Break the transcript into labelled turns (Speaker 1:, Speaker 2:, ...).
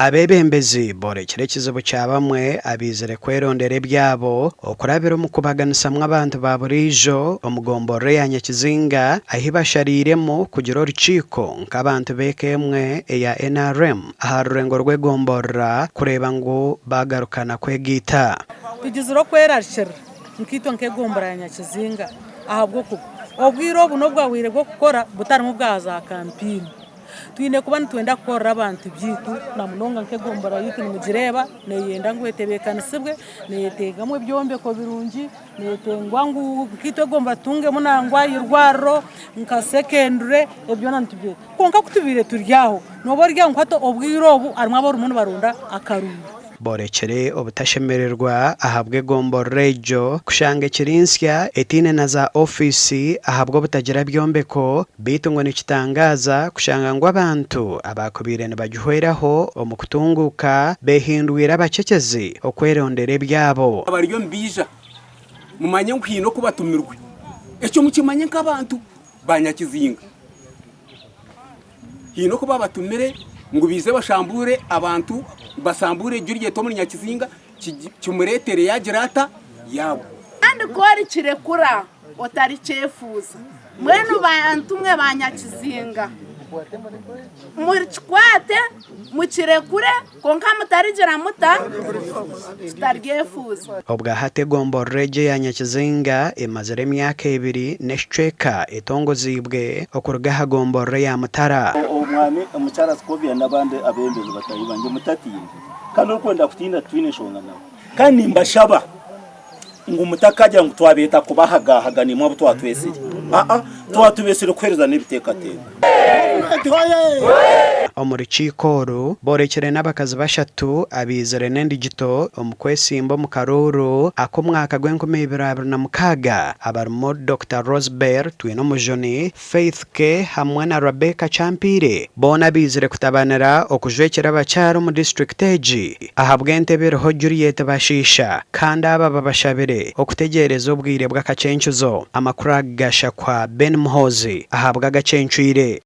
Speaker 1: Abeebembezi boorekire ekizibu kya bamwe abaizire kwerondera ebyabo okurabira omu kubaganisamu abantu ba buriijo omu gomborora eya Nyakizinga ahi bashariiremu kugira orukiiko nk'abantu b'eka emwe eya NRM aha rurengo rw'egomborora kureeba ngu baagarukana kwegaita.
Speaker 2: Tugizire okwerarikirira nkaitwe nk'egomborora ya Nyakizinga ahabw'okuba obwire obu n'obwabwire bw'okukora butarimu bwa za kampeyini. Twine kuba nitwenda kukorera abantu byaitu na munonga nk'egombolola yaitu nimugireeba neeyenda ngu etebeekanisibwe, neeyetengamu ebyombeko birungi, neeyetengwa ngu nkaitwe egombolola tutungemu nangwa eirwariro nka sekendure ebyo byona nitubyenda. Kwonka ku tubaire turi aho, nooba ori aho ngu hati obwire obu harimu abarimu nibaronda akaruru.
Speaker 1: Boorekire obutashemererwa ahabw'egomborora egyo kushanga ekiri nsya etaine na za ofiisi ahabw'obutagira byombeko beitu ngu nikitangaaza kushanga ngu abantu abaakubaire nibagihweraho omu kutunguuka behindwire abacekyezi okwerondera ebyabo.
Speaker 3: Abari omu biija mumanye ngu haine oku batumirwe. Ekyo mukimanye nk'abantu ba Nyakizinga. Haine oku babatumire ngu baije bashambuure abantu, basambuure Juliet omuri Nyakizinga kimureetere yaagira ata? Yaagwa.
Speaker 4: Kandi ku orikirekura otarikyefuuza. Mbwenu bantu mwe ba Nyakizinga, murikikwate mukirekure, kwonka mutarigira muta? Tutaryefuuza.
Speaker 1: Obwa hati egomborora egi eya Nyakizinga emazire emyaka ebiri n'ekicweka etongoziibwe okuruga aha gomborora eya Mutara.
Speaker 5: Omwami omukyara Scovia n'abandi abeebembezi bataahi bangye mutatiina. Kandi orikwenda kutiina titwine nshonga nawe. Kandi nimbashaba ngu mutakagira ngu twabeeta kubahagahaga nimwe abu twatwetsire. Aa, twatubeetsire kuheereza n'ebiteekateeko.
Speaker 1: Omu rukiiko oru, boorekire n'abakazi bashatu abaizire n'endigito omu kwesimba omu karuuru ak'omwaka gw'enkumi ibiri abiri na mukaaga abarimu Dokita Rosebell Twinomujuni, Faith K hamwe na Rabecca Kyampiire boona baizire kutabanira okujwekyera abakyara omu disiturikiti egi ahabw'entebe eriho Juliet Bashiisha kandi aba babashabire okutegyereza obwire bw'akakyencuzo. Amakuru aga gashakwa Ben Muhoozi ahabw'agacencwire.